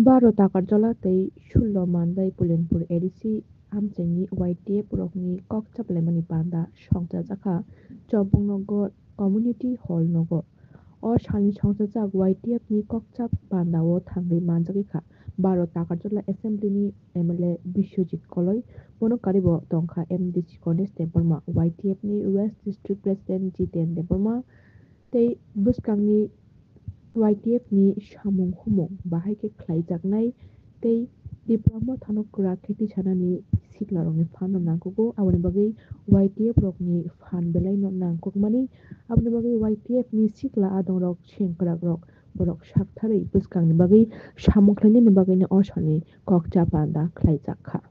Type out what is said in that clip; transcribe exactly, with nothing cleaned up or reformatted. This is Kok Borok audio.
Baro Takarjala tei Sullo Mandai Pulenpur A D C amchaini Y T F rokni kokchap laimani panda songchajakha Chompongnagar Community Hall nogo. O salni songchajak Y T F ni kokchap pandao thangwi manjagwi kha Baro Takarjala Assembly ni M L A Biswajit Koloi, bono karibo tongkha M D C Ganesh Debbarma, Y T F ni West District President Jiten Debbarma, tei bwskangni Y T F ni samung humung bahai khe khlaijaknai tei Tipra Mothano kwrak khe tisanani siklarokni phanno nangkugo, aboni bagwi Y T F rokni phan belaino nangkukmani, aboni bagwi Y T F ni sikla adongrok sengkrakrok borok saktharwi bwskangni bagwi samung khlainani bagwino o salni kokchap panda khlaijakha.